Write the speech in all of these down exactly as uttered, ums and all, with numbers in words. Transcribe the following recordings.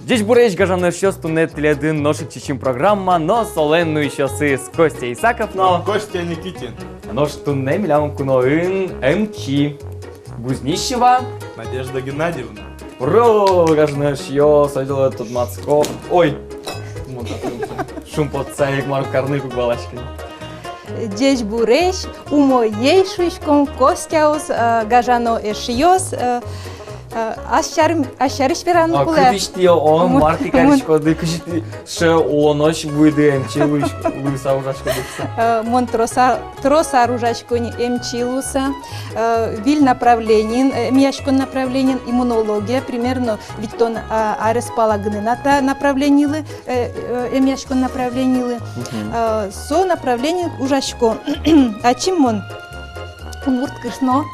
Ӟечбуресь, гажано эшъёс, туннэ тӥледын нош ик «Чечым» программа но солэн нуисьёсыз Костя Исаков но Костя Никитин. Нош туннэ милям куноын эмчи Гузнищева Надежда Геннадьевна. Ура, гажано эшъёс, ойдолэ тодматско. Ой, мон татын шумпотса ик, мар карыны ик уг валаськы ни. Ӟечбуресь, умоесь шуиськом, Костяос, э, гажано эшъёс, э, э, ас сярысь, ас сярысь вераны кулэ. А, кытысь тӥ, о, мар тӥ кариськоды, кызьы тӥ сыӵе улонозь вуиды эмчи луись-, луыса ужаськоды шуса? Э, мон трос ар, трос ар ужасько ни эмчи луыса. Э, выль направлениен, э, эмъяськон направлениен, иммунология, примерно витьтон, а, арес пала гинэ на та направлениелы, э, э, эмъяськон направлениелы. Мгм. Э, со направлениен ужасько. Ачим мон удмурт кышно.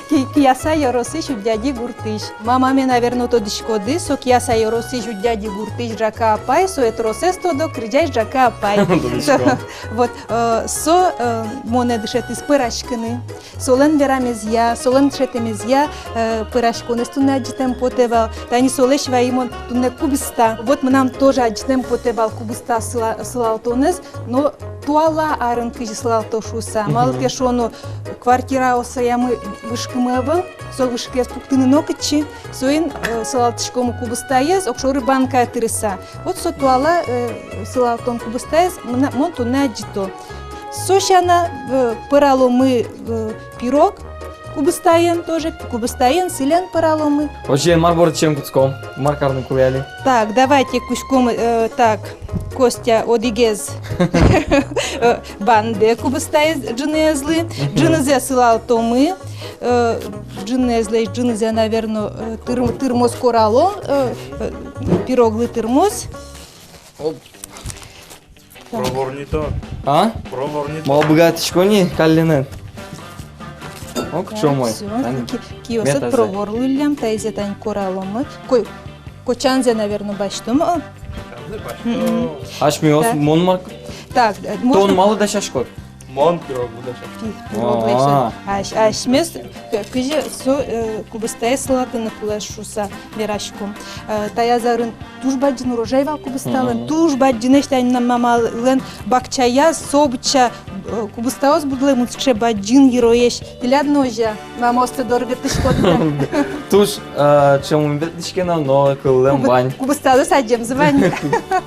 Ки-, Кияса ёросысь, Удьяди гуртысь. Мамаме, наверно, тодӥськоды, со Кияса ёросысь, Удьяди гуртысь Ӝака апай, сое тросэз тодо Кырӟась Ӝака апай. Тодӥсько. Вот, э, со, э, монэ дышетӥз пӧраськыны. Солэн верамезъя, солэн дышетэмезъя, э, пӧраськонэз туннэ адӟытэм потэ вал. Тани солэсь вайи мон туннэ кубиста. Вот мынам тоже адӟытэм потэ вал кубиста сыла-, сылалтонэз, но туала арын кызьы сылалто шуыса. Мгм. Малы ке шуоно, квартираосъямы вышкымы ӧвӧл, со вышкаез пуктыны нокытчы, соин, э, сылалтӥськомы кубистаез огшоры банкае тырыса. Вот со туала, э, сылалтон кубистаез мына-, мон туннэ адӟыто. Со сяна, э, пӧраломы, э, пирог кубистаен тоже, кубистаен, сӥлен пӧраломы. Озьыен, мар бордысен кутском, мар карыны кулэ али? Так, давайте кутском, э, так, Костя одӥгез, э, бандэ кубистаез ӝыныезлы, мгм, ӝынызэ сылалтомы, э, ӝыныезлэсь ӝынызэ, наверно, э, тыр-, тырмоз коралом, э, э, пироглы тырмоз. Оп. Так. Провор не то. А? Провор не то. Малы быгатӥсько ни каллен? Ок, так, чё мой. Всё. Тани. Ки-, киосыд провор луиллям, таизэ тани кораломы. Ко-, кочанзэ, наверно, басьтом, о? Кочанзэ басьтом. Мгм. Асьмеос, так, мон мар-. Так, э, можно. Тон малы дасяськод? Мон пирог будӥсько. Пи-, пирог лэсьтэ. А. Ась-, асьмеос, к-, кызьы со, э, кубистаез сылатыны кулэ шуса вераськом. Э, таяз арын туж бадӟын урожай вал кубисталэн, мгм, туж бадӟынэсь, тани мынам мамалэн бакчаяз со быдӟа, э, кубистаос будэмын сыӵе бадӟын, йыроесь. Тӥляд но озьы-а? Мамаосты доры ветлӥськод-а? Туж, э, ӵемын ветлӥське но, но кыллэм вань. Кубы-, кубистаос адӟемзы вань.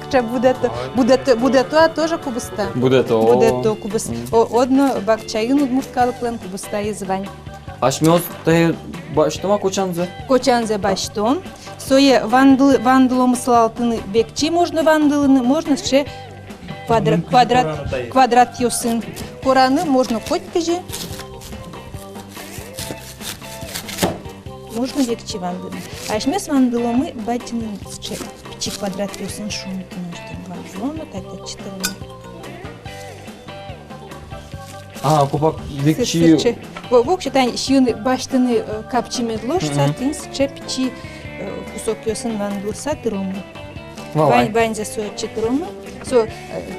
Кыӵе будэто. Будэто, будэто-а тоже кубиста? Будэто. Будэто кубис-, мгм, о-, одно бакчаын удмурт калыклэн кубистаез вань. Асьмеос тае басьтом-а кочанзэ? Кочанзэ басьтом. Сое вандыл-, вандыломы сылалтыны, векчи можно вандылыны, можно сыӵе квадра-, квадрат, квадратъёсын. Кораны можно котькызьы. Можно векчи вандылыны. Асьмеос вандыломы бадӟын, сыӵе пичи квадратъёсын, шуом, тӥни, может, вандылом, вот так, так, читаем. А, копак векчи. Сы-, сыӵе. Во-, воксё тани сиыны, басьтыны, э, капчи мед луоз шуса, мгм, тӥни сыӵе пичи, э, кусокъёсын вандылыса тыромы. Валай. Вань-, ваньзэ сое отчы тыромы. Со, э,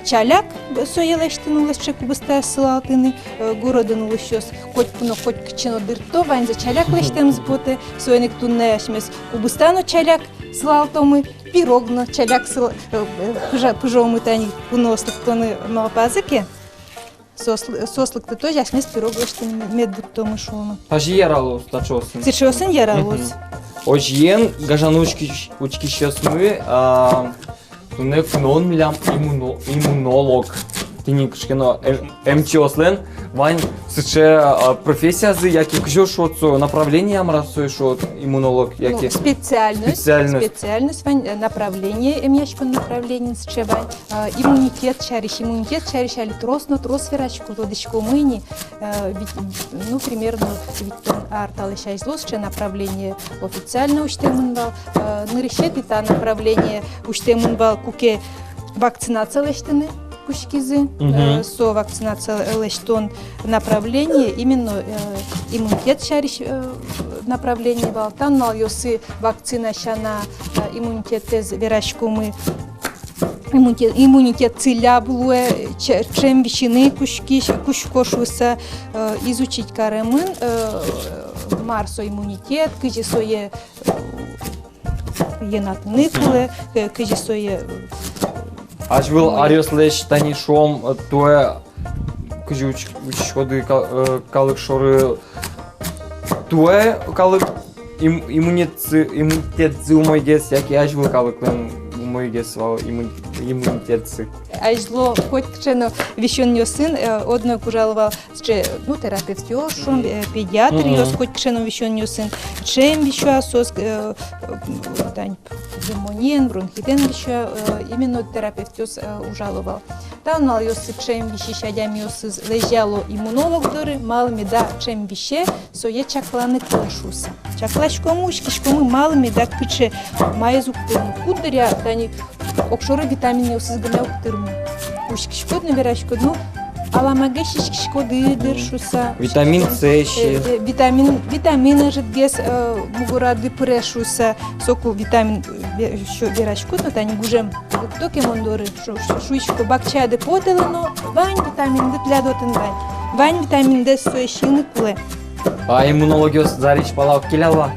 чаляк, э, сое лэсьтыны луэ сыӵе кубистаез сылалтыны, э, городын улӥсьёс котьку но, котькытчы но дырто, ваньзэ чаляк лэсьтэмзы потэ, соин ик туннэ асьмеос кубиста но чаляк сылалтомы, пирог но чаляк сыл-, э, э, пыжа-, пыжомы, тани куноос лыктыны малпазы ке. Соос лы-, соос лыктытозь, асьмеос пирог лэсьтыны мед быдтомы, шуомы. Тазьы яралоз, таӵеосын. Сыӵеосын яралоз. Мгм. Озьыен, гажано учкись-, учкисьёсмы, а, туннэ куноын милям иммуно-, иммунолог. Тӥни кыӵе ке но эм-, эмчиослэн вань сыӵе, а, профессиязы, яке кызьы шуод со, направление, мар-а со шуод, иммунолог, ну, яке специальность, специальность. Специальность вань, э, направление, эмъяськон направлениен сыӵе вань. А, иммунитет сярысь, иммунитет сярысь али трос но трос верасько, тодӥськомы ини, э, вить-, ну, примерно витьтон ар талэсь азьло сыӵе направление официально усьтэмын вал. Э, нырысетӥ та направление усьтэмын вал, куке вакцинация лэсьтыны кутскизы. Мгм. Э, со вакцинация лэсьтон направление именно, э, иммунитет сярысь, э, направление вал. Та нуналъёсы вакцина сяна, э, иммунитетэз вераськомы. Иммунитет, иммунитет сӥляб луэ, ч-, ӵем висьыны кутскись-, кутско шуса, э, изучить каремын, э, мар со иммунитет, кызьы сое, э, йӧнатыны кулэ, э, кызьы сое, э, Азьвыл умой. Аръёслэсь тани шуом, э, туэ кызьы уч-, учкиськоды ка-, э, калык шоры, туэ калык им-, иммунитетсы, иммунитетсы умойгес, яке азьвыл калыклэн умойгес вал имму-, иммунитетсы? Азьло котькыӵе но висёнъёсын, э, одно ик ужало вал сыӵе, ну, терапевтъёс, шуом, э, педиатръёс, котькыӵе но висёнъёсын ӵем висё соос, э, э, тань, пневмониен, бронхитэн висё, э, именно терапевтъёс, э, ужало вал. Та нуналъёсы ӵем висись адямиосыз лэзьяло иммунолог доры, малы меда ӵем висе, сое чакланы кулэ шуыса. Чакласькомы, учкиськомы, малы меда, кыӵе, маиз уг тырмы. Куддыръя тани огшоры витаминъёсыз гинэ уг тырмы. Учкиськод но вераськод, ну, аламагес сиськиськоды дыр шуыса. Витамин С, э, э, витамин, витамин ӧжытгес, э, мугорады пыре шуыса. Соку витамин, э, ве-, ещё вераськод но, тани гужем лыкто ке мон доры, шу-, шу-, шуисько, бакчаяды потэлэ но, вань витаминды тӥляд отын вань. Вань витаминдэс сое сиыны кулэ. А иммунологъёс зарезь пала уг келяло-а?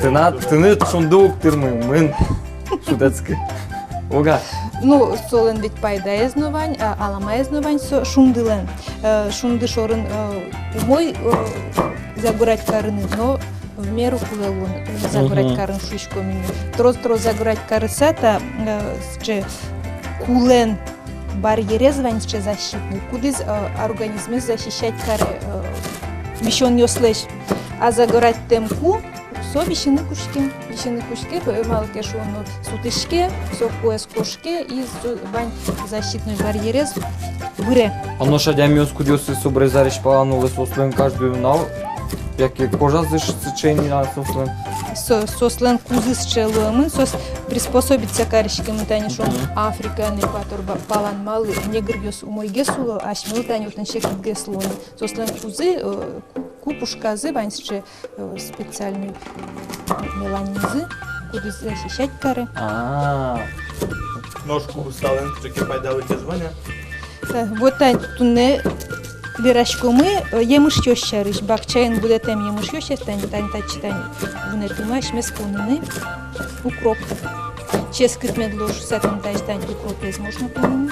Тынад, тыныд шунды уг тырмы, мын шутэтскы. Уг-а? Ну, солэн ведь пайдаез но вань, а, аламаез но вань со шундылэн. Э, шунды шорын, э, умой, э, загорать карыны, но в меру кулэ луыны, э, загорать карыны шуиськом ини. Трос-трос загорать карыса та, э, сыӵе кулэн барьерез вань сыӵе защитный, кудӥз, э, организмез защищать каре, э, висёнъёслэсь. А загоратьтэм ку, со висьыны кутске, висьыны кутске, э, малы ке шуоно, сутӥське, со куэз кошке, и со вань защитной барьерез выре. А нош адямиос, кудъёсыз собере зарезь пала нуллэ, соослэн каждый нунал, яке кожазы сыӵе ини-а соослэн? Со-, соослэн кузы сыӵе луэмын, соос приспособиться кариськемын, тани шуом, Африкаын, экватор ба-, палан, малы негръёс умойгес уло, асьмелы тани отын секытгес луоно. Соослэн кузы, э, ку пушказы вань сыӵе, э, специальной, э, меланинзы, кудӥз защищать каре. А. Нош кубысталэн кыӵе ке пайдалыкез вань-а? Э, вот тани туннэ вераськомы, э, емышъёс сярысь, бакчаын будэтэм емышъёс сярысь, тани, тани татчы, тани вунэтӥмы асьмес поныны укроп. Ческыт мед луоз шуыса, тани тазьы, тани укропез можно поныны.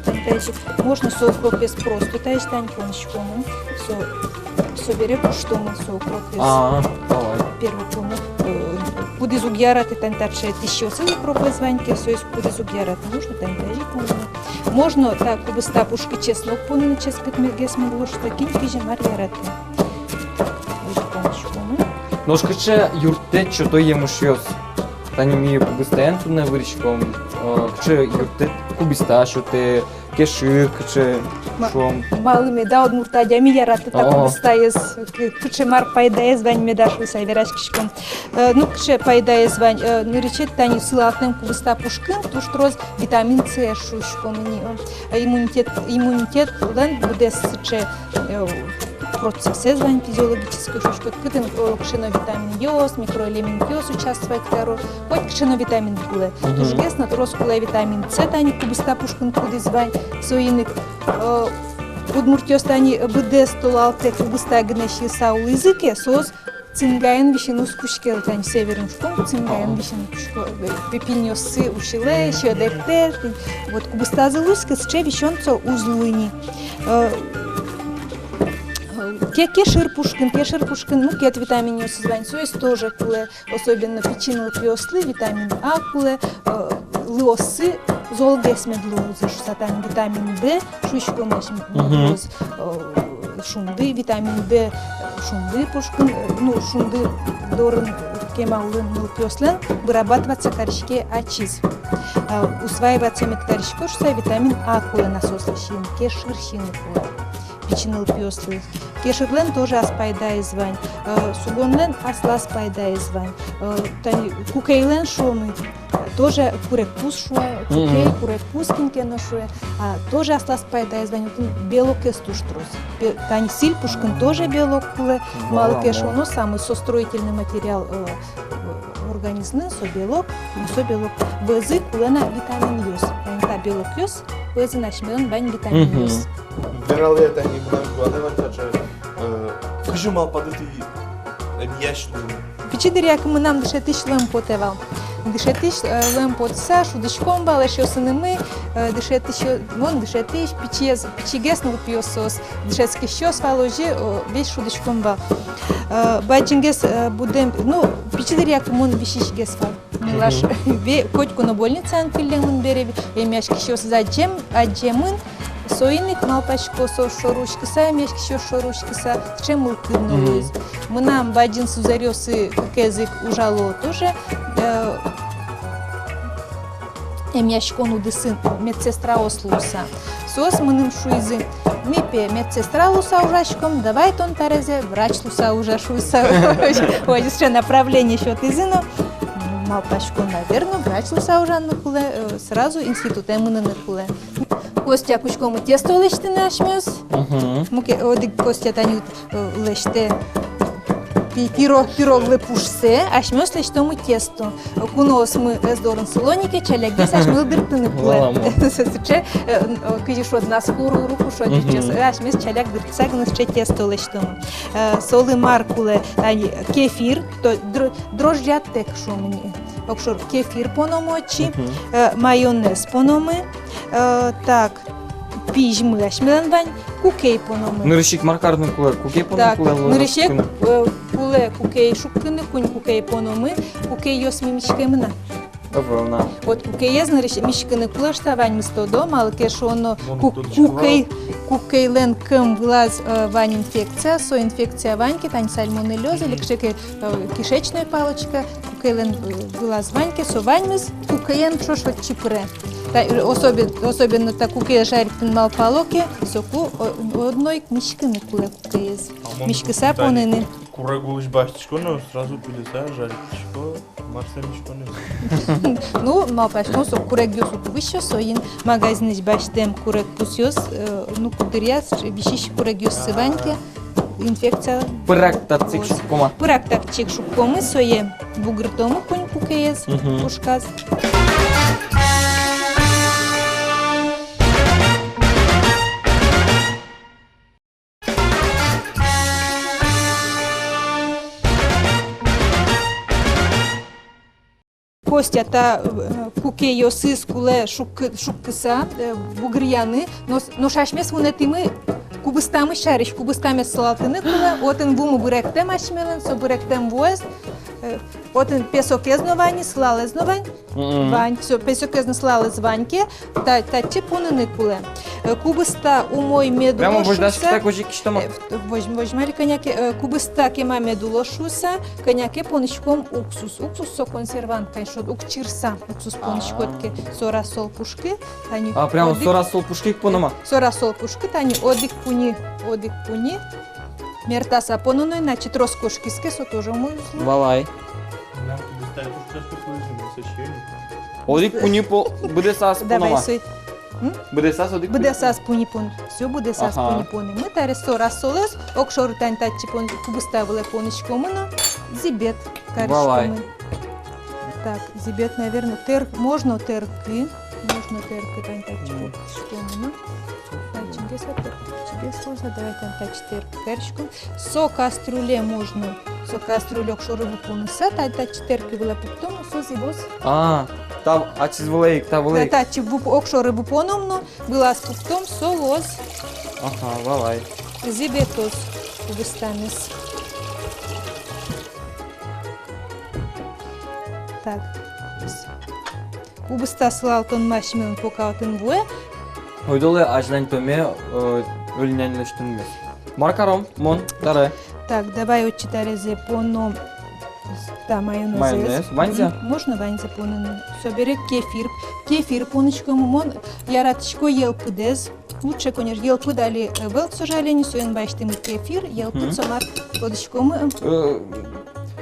Тани тазьы можно со укропез просто тазьы, тани поныськомы. Со, собере пуштомы со укропез. А, давай. Первый поны, э, кудӥз уг яраты, тани таӵе тӥсьёсыз укропез вань ке, соиз кудӥз уг яраты, можно тани тазьы поныны. Можно та кубыста пушкы чеснок поныны, ческытгес мед луоз шуыса, кин кызьы мар яраты. Нош кыӵе юрттэт сёто емышъёс? Тани ми кубыстаен туннэ выриськом, э, кыӵе юрттэт кубыста сётэ, кешыр кыӵе, ма-, шуом. Малы меда удмурт адями яратэ та кубыстаез, кы-, кыӵе мар пайдаез вань меда шуыса вераськиськом. Э, ну, кыӵе пайдаез вань, э, нырысетӥ тани сылалтэм кубыста пушкын туж трос витамин С шуиськом ини, э, иммунитет, иммунитетлэн быдэс сыӵе, э, процессэз вань физиологической шуиськод, кытын, э, кыӵе но витаминъёс, микроэлементъёс участвовать каро, котькыӵе но витамин кулэ. Мгм. Тужгес но трос кулэ витамин С, тани кубыста пушкын кудӥз вань, соин ик, э, удмуртъёс тани быдэс толалтэ кубыста гинэ сиыса улӥзы ке, соос цингаен висьыны уз кутске, тани северын шуом, цингаен висьыны кутско, э, пи-, пиньёссы усьылэ, сьӧдэктэ, вот, кубыстазы луиз ке, сыӵе висён со уз луы ини. Э, ке-, кешыр пушкын, кешыр пушкын мукет витаминъёсыз вань, соос тоже кулэ, особенно пичи нылпиослы витамин А кулэ, э, лыоссы золгес мед луозы шуыса, тани витамин Д шуиськом асьмеос, э, шунды, витамин Д, э, шунды пушкын, э, ну, шунды дорын кема улэм нылпиослэн вырабатываться кариське ачиз. Э, усваиваться мед кариськоз шуыса, витамин А кулэ на соослы сиыны, кешыр сиыны кулэ пичи нылпиослы. Кешырлэн тоже ас пайдаез вань, э, сугонлэн аслаз пайдаез вань. Э, тани кукейлэн шуом, э, тоже курегпуз шуэ, кукей, курегпуз кин ке но шуэ, а, тоже аслаз пайдаез вань, отын белокез туж трос. Бе-, тани сӥль пушкын тоже белок кулэ, малы ке шуоно, самый со строительный материал, э, э, организмлэн со белок, ну, со белок. Вӧзы кулэ на витаминъёс, тани та белокъёс, вӧзын асьмелэн вань витаминъёс. Вералэ, тани мынам юанэ вань таӵе, э, кызьы малпады тӥ эмъясь луыны? Пичи дыръя ик мынам дышетӥсь луэм потэ вал. Дышетӥсь, э, луэм потыса, шудӥськом вал эшъёсынымы, э, дышетӥсь, мон дышетӥсь, пичиез, пичигес нылпиос соос, дышетскисьёс вал озьы, э, весь шудӥськом вал. Э, бадӟымгес, э, будэм, ну, пичи дыръя ик мон висисьгес вал. Нылаш, мгм, ве-, котьку но больницаын кыллемын бере, эмъяськисьёсыз адӟем-, адӟемын, соин ик малпасько, соос шоры учкыса, эмъяськисьёс шоры учкыса, сыӵе мылкыд но, мгм, луиз. Мынам бадӟым сузэръёсы кыкез ик ужало тоже, э, эмъяськон удысын медсестраос луыса. Соос мыным шуизы: «Ми пе медсестра луыса ужаськом, давай тон, Тарезэ, врач луыса ужа», — шуыса. Озьы сыӵе направление сётӥзы но. Малпасько, наверно, врач луыса ужаны кулэ, э, сразу институтэ мыныны кулэ. Костя кутскомы тесто лэсьтыны асьмеос. Мгм. Муке-, одӥг Костя тани, э, лэсьтэ пи-, пиро-, пироглы пушсэ, асьмеос лэсьтомы тесто. Куноосмы ӧз дорын сыло ни ке, ӵалякгес асьмелы дыртыны кулэ. Валамон. Сыӵе, э, э, кызьы шуод, на скорую руку шуод, мгм, ӟучъёс, э, асьмеос ӵаляк дыртыса гинэ сыӵе тесто лэсьтомы. Э, солы мар кулэ, али кефир, то дро-, дрожжитэк шуом ини. Огшоры кефир пономы отчы, мгм, э, майонез пономы, э, так, пизьмы асьмелэн вань, кукей пономы. Нырысь ик мар карыны кулэ, кукей пономы. Так, кулэ, нырысь ик, шуккыны, э, кулэ кукей шуккыны, куинь кукей пономы, кукейёс ми миськемын-а? Ӧвӧл на. Вот кукеез нырысь миськыны кулэ, что ваньмыз тодо, малы ке шуоно, ку-, кукей, кукейлэн кӧм вылаз, э, вань инфекция, со инфекция вань ке, тани сальмонеллёз или кыӵе ке, э, кишечной палочка, кукейлэн, э, вылаз вань ке, со ваньмыз кукеен ӵош отчы пыре. Та, э, особен-, особенно та кукеез жарить карыны малпало ке, соку о-, одно ик миськыны кулэ кукеез. А мон миськыса тани поныны. Курег улысь басьтӥсько но, сразу пыдыса жарить карисько, мар сое миськоно. Ну, малпасько, со курегъёс уг висё, соин магазинысь басьтэм курег пусъёс, э, ну, куддыръя висись курегъёссы вань ке, инфекция. Пырак татчы ик шуккомы. Пырак татчы ик шуккомы, сое бугыртомы куинь кукеез, мгм, пушказ. Костя, та, э, кукейёсыз кулэ шуккы-, шуккыса, э, бугыръяны, нош, нош асьмеос вунэтӥмы кубыстамы сярысь, кубыстамес сылалтыны кулэ, отын вумы быректэм асьмелэн, со быректэм вуэз, э, отын песокез но вань, сылалэз но вань. Мгм. Вань, всё, песокез но сылалэз вань ке, та-, татчы поныны кулэ. Э, кубыста умой мед улоз шуыса. Прямо возьдаськыса кызьы кисьтома? Э, в-, возь-, возьмали кӧня ке, э, кубыста кема мед улоз шуыса, кӧня ке понӥськом уксус. Уксус со консервант, конечно, уг чырса. Уксус понӥськод ке, со рассол пушкы, тани. А, прямо одӥг, со рассол пушкы ик понома? Со рассол пушкы, тани одӥг пуньы, одӥг пуньы. Мертаса пононо, иначе трос кошкиз ке, со тоже умой уз лу. Валай. Одӥг пуньы по-, быдэсаз понома. Давай, сой. М? Быдэсаз одӥг пуньы. Быдэсаз пуньы пон-, всё, быдэсаз пуньы понэмын. Ага. Таре со рассолэз, огшоры тань татчы пон-, кубыста вылэ понӥськомы но, зӥбет кариськомы. Валай. Так, зӥбет, наверно, тэр-, можно тэркы. Можно тэркы тань татчы понӥськомы но. Тань чигес а тэркы, чигес луоз а, давай тань татчы тэркы кариськом. Со кастрюле можно, со кастрюле огшоры ву поныса, тань татчы тэркы вылэ пуктом но, со зӥбоз. А, та ачиз вылэ ик, та вылэ ик. Тань татчы ву п-, огшоры ву поном но, вылаз пуктом, со луоз. Ага, валай. Зӥбетоз кубыстамес. Так. Кубыста сылалтон асьмелэн пока отын вуэ. Ойдолэ азьланьтоме, э, ӧльнянь лэсьтонмес. Мар каром, мон, таре. Так, давай отчы тарезэ поном. Да, майонез. Майонез, ваньзэ? Мгм. Можно ваньзэ поныны. Собере кефир. Кефир понӥськом, мон яратӥсько йӧлпыдэз. Лучше, конечно, йӧлпыд али, э, ӧвӧл, к сожалению, соин басьтӥмы кефир, йӧлпыд. Мгм. Со мар тодӥськомы, э, э,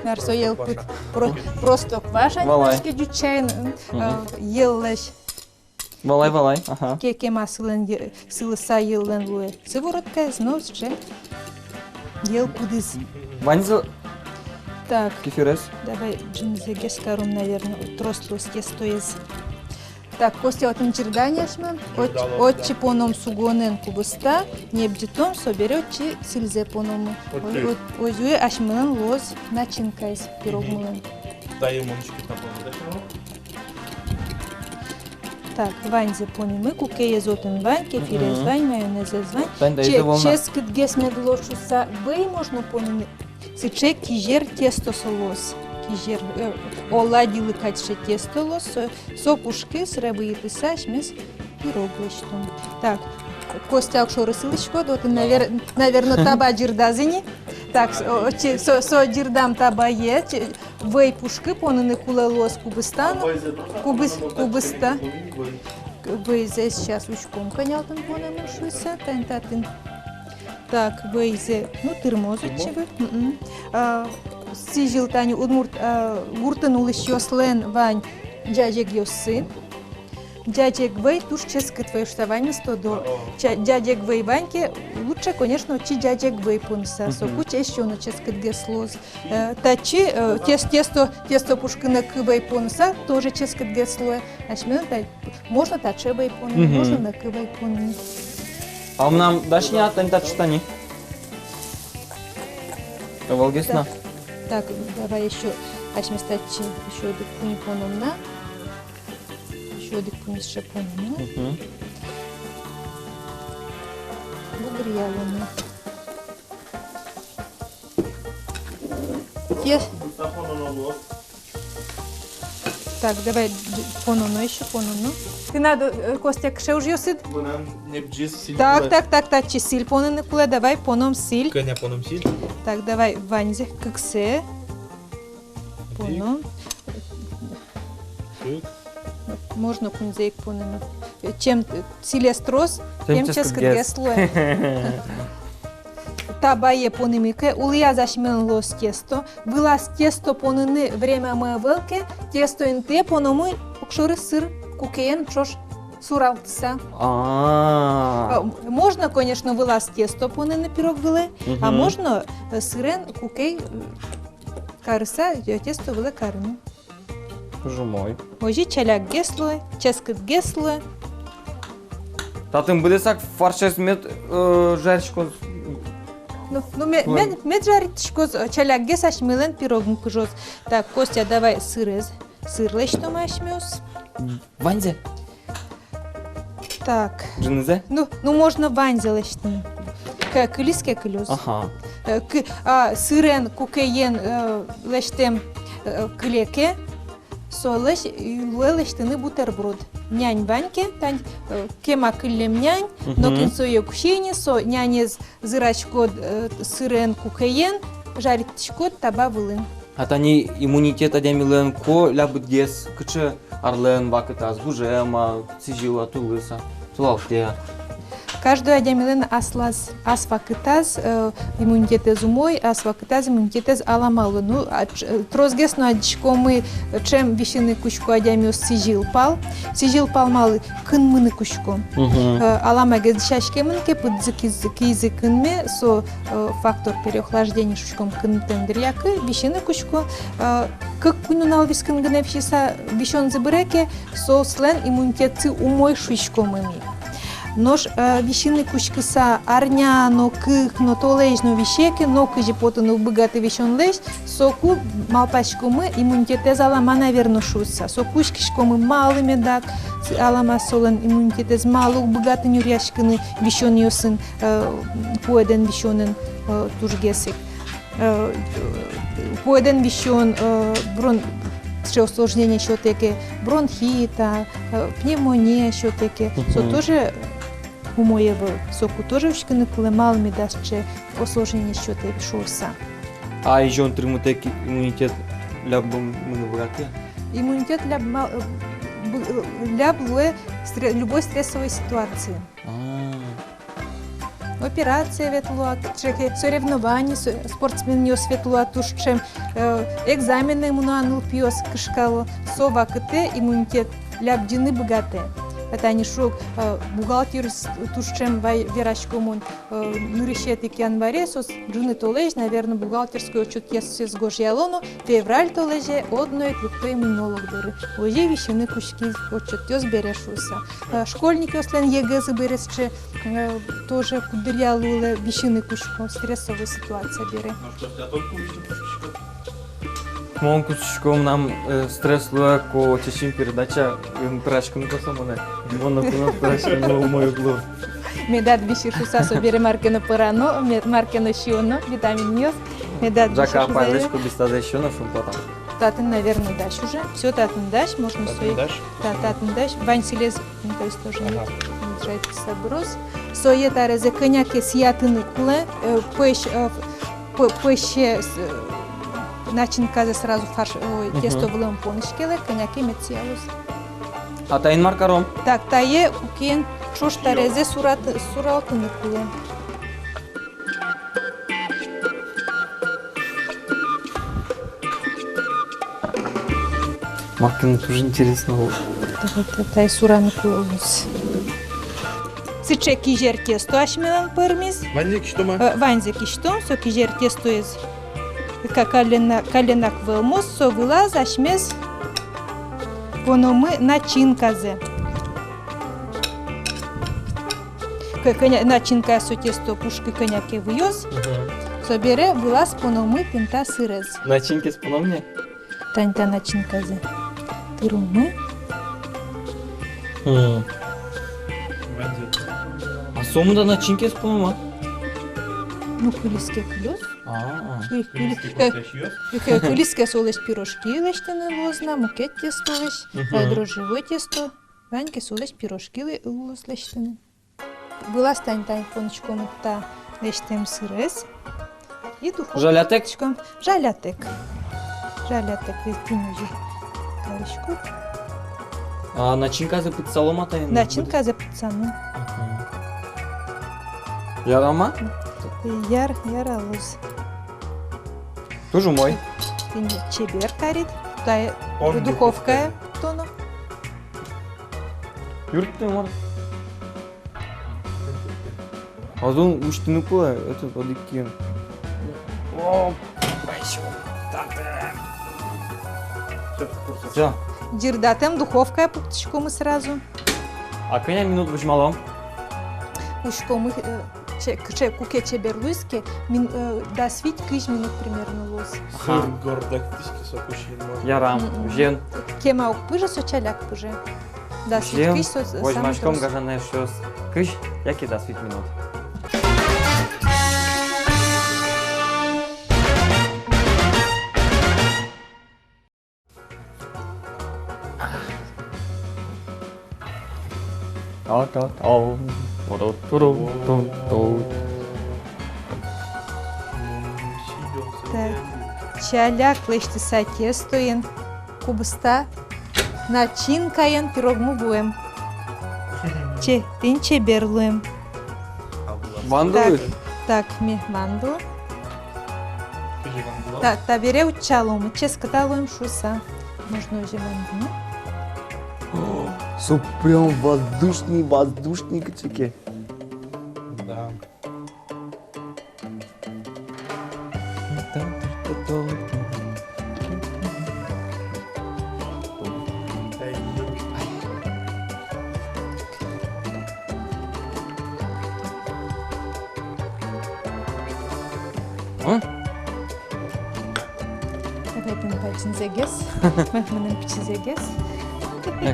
мар со йӧлпыд. Про-, просто кваш, али, валай, ке ӟуч сямен, э, мгм, э, йӧллэсь. Валай, валай, ага. Ке-, кема сылэн йӧ-, сылыса йӧллэн луэ сывороткаез, но сыӵе йӧлпыдыз. Ваньзэ. Так. Кефирез. Давай ӝынызэгес каром, наверно, трос луоз тестоез. Так, Костя, отын ӟырда ни асьмелэн. Ӟырдалом, да. Отчы поном сугонэн кубыста, небӟытом, собере отчы сӥльзэ поном. Отчы. О-, о-, озьы асьмелэн луоз начинкаез пирогмылэн. Мгм. Тае мон учкы, тапон, да, чего? Так, ваньзэ понӥмы, кукеез отын вань, кефирез вань, майонезез вань. Тань, да, че-, изо волна. Ческытгес мед луоз шуыса, вӧй можно поныны. Сыӵе кизер тесто со луоз. Кизер, э, оладьылы кадь сыӵе тесто луоз, со, со пушкы, сыре выйытыса асьмеос пирог лэсьтом. Так, Костя, огшоры сылӥськод, отын, навер-, наверно, таба ӟырдаз ини. Так, со, со, со ӟырдам табае, че-, вӧй пушкы поныны кулэ луоз кубыста, кубыс-, кубыста. Вӧйзэ сейчас учком, кӧня отын понэмын шуыса, тань татын. Так, вӧйзэ, ну, тырмоз, очевидно. Мгм. А, сӥзьыл тани удмурт, а, гуртын улӥсьёслэн вань ӟазегъёссы. Ӟазег вӧй туж ческыт вӧй шуыса ваньмыз тодо. Ча-, ӟазег вӧй вань ке, лучше, конечно, отчы ӟазег вӧй поныса. Мгм. Соку эшшо но ческытгес луоз. Э, татчы, э, тес-, тесто, тесто пушкы нӧкы вӧй поныса, тоже ческытгес луэ. Асьмелэн та-, можно таӵе вӧй поныны, можно нӧкы вӧй поныны. А мынам дась ини, а тань татчы тани. Ӧвӧлгес на. Так, так, давай ещё асьмеос татчы ещё одӥг пуньы поном на. Ещё одӥг пуньы сыӵе поном на. Мгм. Бугыръялом на. Те-, так, давай, д-, пононо ещё, пононо. Тынад, э, Костя, кыӵе ужъёсыд? Мынам небӟиз сӥль. Так, так, так, так, татчы сӥль поныны кулэ, давай, поном сӥль. Кӧня поном сӥль? Так, давай, ваньзэ, кыксэ. Поном. Кык. Можно куиньзэ ик поныны. Чем, э, сӥлез трос, тем ческытгес луэ. Табае поныны ке, улӥяз асьмелэн луоз тесто. Вылаз тесто поныны времямы ӧвӧл ке, тесто интые пономы огшоры сыр, кукеен ӵош суралтыса. А. Э, можно, конечно, вылаз тесто поныны пирог вылэ, а можно, э, сырен кукей, э, карыса, э, тесто вылэ карыны. Туж умой. Озьы ӵалякгес луэ, ческытгес луэ. Татын быдэсак фаршез мед, э, жариськоз. Ну, ну, ме-, мед, мед жариськоз, э, ӵалякгес асьмелэн пирогмы пыжоз. Так, Костя, давай сырез. Сыр лэсьтом асьмеос. Ваньзэ? Так. Ӝынызэ? Ну, ну, можно ваньзэ лэсьтыны. К-, кылиз ке, кылёз. Ага. Э, к-, а, сырен, кукеен, э, лэсьтэм, э, кыле ке, солэсь, э, луэ лэсьтыны бутерброд. Нянь вань ке, тань, э, кема кыллем нянь, нокин сое ӧз кусе ни, со нянез зыраськод, э, сырен, кукеен, жариськод таба вылын. А тани иммунитет адямилэн ко лябытгес, кыӵе арлэн вакытаз, гужем-а, сӥзьыл-а, тулыс-а, толалтэ-а? Каждой адямилэн аслаз, ас вакытаз, э, иммунитетэз умой, ас вакытаз иммунитетэз алама луэ. Ну, а, тр-, э, тросгес но адӟиськомы, э, ӵем висьыны кутско адямиос сӥзьыл пал. Сӥзьыл пал малы? Кынмыны кутско. Мгм. Э, аламагес дӥсяськемын ке, пыдзы киз-, кизы кынме, со, э, фактор переохлаждения шуиськом, кынтэм дыръя ке, висьыны кутско, э, кык-куинь нунал вискын гинэ висьыса, висёнзы быре ке, соослэн иммунитетсы умой шуиськомы ми. Нош, э, висьыны кутскыса арня но, кык но, толэзь но висе ке, нокызьы потыны уг быгаты висёнлэсь, соку малпаськомы, иммунитетэз алама, наверно, шуыса. Соку учкиськомы, малы медак алама солэн иммунитетэз, малы уг быгаты нюръяськыны висёнъёсын, э, пуэдэн висёнэн, э, тужгес ик. Э, пуэдэн висён, э, брон-, сыӵе осложнение сётэ ке, бронхит-а, э, пневмония сётэ ке, со тоже умой ӧвӧл, соку тоже учкыны кулэ, малы меда сыӵе осложнение сётэ шуыса. А изён тырмытэк иммунитет ляб мыны быгатэ? Иммунитет ляб ма-, э, бы-, э, ляб луэ стре-, любой стрессовой ситуации. А. Операция ветло-а, кыӵе ке соревнование, со-, спортсменъёс ветло-а, туж ӵем, э, экзаменэ мыно-а нылпиос, кышкало, со вакытэ иммунитет лябӟыны быгатэ. Тани шуо, э, бухгалтеръёс туж ӵем вай-, верасько мон, э, нырысетӥ ик январе соос ӝыны толэзь, наверно, бухгалтерской отчётъёссэс гожъяло но, февраль толэзе одно ик лыкто ини налог доры. Озьы висьыны кутскизы отчётъёс бере шуыса. Э, школьникъёслэн ЕГЭ-зы бере сыӵе, э, тоже куддыръя луылэ, висьыны кутско, стрессовой ситуация бере. Мон кутскисько, мынам, э, стресс луэ, ко чечым передача, м, пыраськыны косо монэ. Мон ноку но пыраськыны умой уг лу. Медад висьы шуыса, собере мар ке но пӧрано, ме-, мар ке но сиёно, витаминъёс, медад висьы шуыса. Ӝака апайлэсь кубистазэ сиёно, шумпотам. Татын, наверно, дась уже. Всё, татын дась, можно сое. Татын дась? Та-, татын дась. Вань сӥлез, ну, то есть тоже нет. Ага. Мешать со быроз. Сое таразэ кӧня ке сиятыны кулэ, э, пӧсь, э, П-, пӧсь, э, начинказэ сразу фарш, ой, тесто вылэ ум поныське лэ, кӧня ке мед сиялоз. А таин мар каром? Так, тае куке ӵош таразэ сурат-, суралтыны кулэ. Мар ке но туж интересно. Та-, та-, тае сураны кулэ луоз. Сыӵе кизер тесто асьмелэн пӧрмиз. Ваньзэ кисьтом-а? Э, ваньзэ кисьтом, со кизер тестоез ка-, каллен-, калленак вӧлмоз, со вылаз асьмеос пономы начинказэ. Кӧ-, кӧня-, начинка со тесто пушкы кӧня ке выёз, собере вылаз пономы тӥни та сырез. Начинкаез поном ни? Тани та начинказэ тыромы. Мгм. А сомында начинкаез поном-а? Ну, кылиз ке, кылёз. А, а. Кы-, кылиз ке, кылиз ке, кылиз ке, кылиз ке, солэсь пирожки лэсьтыны луоз на, мукет тестолэсь, мгм, дрожжевой тесто. Вань ке, солэсь пирожки лэ-, луоз лэсьтыны. Вылаз тани, тани понӥськом та лэсьтэм сырез. И духовкае жалятэк? Пуктӥськом. Жалятэк. Жалятэк, весь день уже кариськод. А начинказэ пытсалом-а таин? Начинказэ пытсано. Мгм. Ярам-а? Яр-, яралоз. Туж умой. Тӥни чебер карид. Тае духовкае пуктоно. Юрттэ мар. Азон усьтыны кулэ, этот, одӥг киын. О, всё. Ӟырдатэм духовкае пуктӥськомы сразу. А кӧня минут возьмалом? Усьтӥськомы, э, че-, кыӵе, куке чебер луиз ке, мин-, э, дас вить-кызь минут примерно луоз. Ага. Сыр гордак тӥське, соку сиын можно. Ярам, мгм, озьыен. Кема уг пыжы, со ӵаляк пыже. Дас вить кызь со, со самый трос. Возьмаськом, гажано эшъёс, кызь яке дас вить минут. Та-та-та, та-та-та. Так, ӵаляк лэсьтыса тестоен, кубиста начинкаен пирогмы вуэм. Че-, тӥни чебер луэм. Вандылы? Так, так, ми вандылы. Та-, табере утчалом, ческыт-а луэм шуыса. Можно уже вандылыны. Со прям воздушный, воздушный кыӵе ке. Да. А? Татын пачынзэгес, мынам пичизэгес.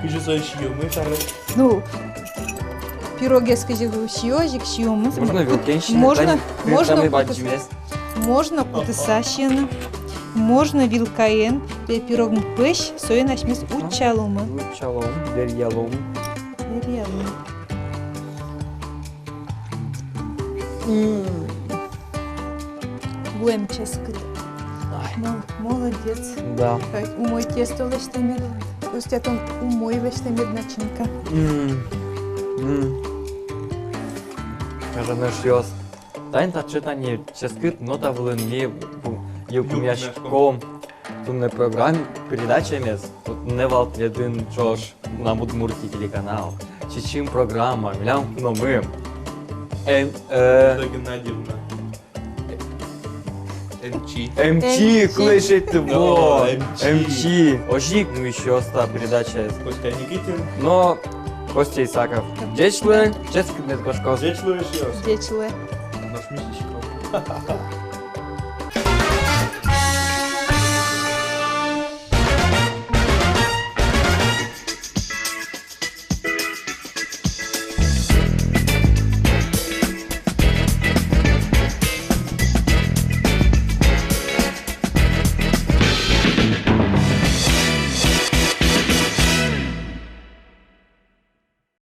Кызьы сое сиёмы, тары? Ну, пирогез кызьы сиё, озьы ик сиёмы. Можно вилкаен сиыны? Можно, можно кутыса. Можно кутыса сиыны. Можно вилкаен, пе-, пирогмы пӧсь, соин асьмеос утчаломы. Утчалом, веръялом. Веръялом. М. Вуэм ческыт. Ай. Мол-, молодец. Да. Умой тесто лэсьтэмед. Костя, тон умой лэсьтэмед начинка. М. М. Гажано эшъёс. Тани таӵе тани ческыт нота вылын ми бу-, йылпумъяськом туннэ программамес, передачамес. Туннэ вал тӥледын ӵош «Мынам Удмуртие» телеканал. «Чечым» программа, милям куномы. М, э, Надежда Геннадьевна. Эмчи. Эмчи, эмчи. Кулэ шедьтӥ, во, эмчи. Эмчи. Озьы ик, ну, ещё ста передача. Костя Никитин. Но Костя Исаков. Ӟеч луэ, ческыт мед кошкоз. Ӟеч луэ, эшъёс. Ӟеч луэ. Нош ми сиськом.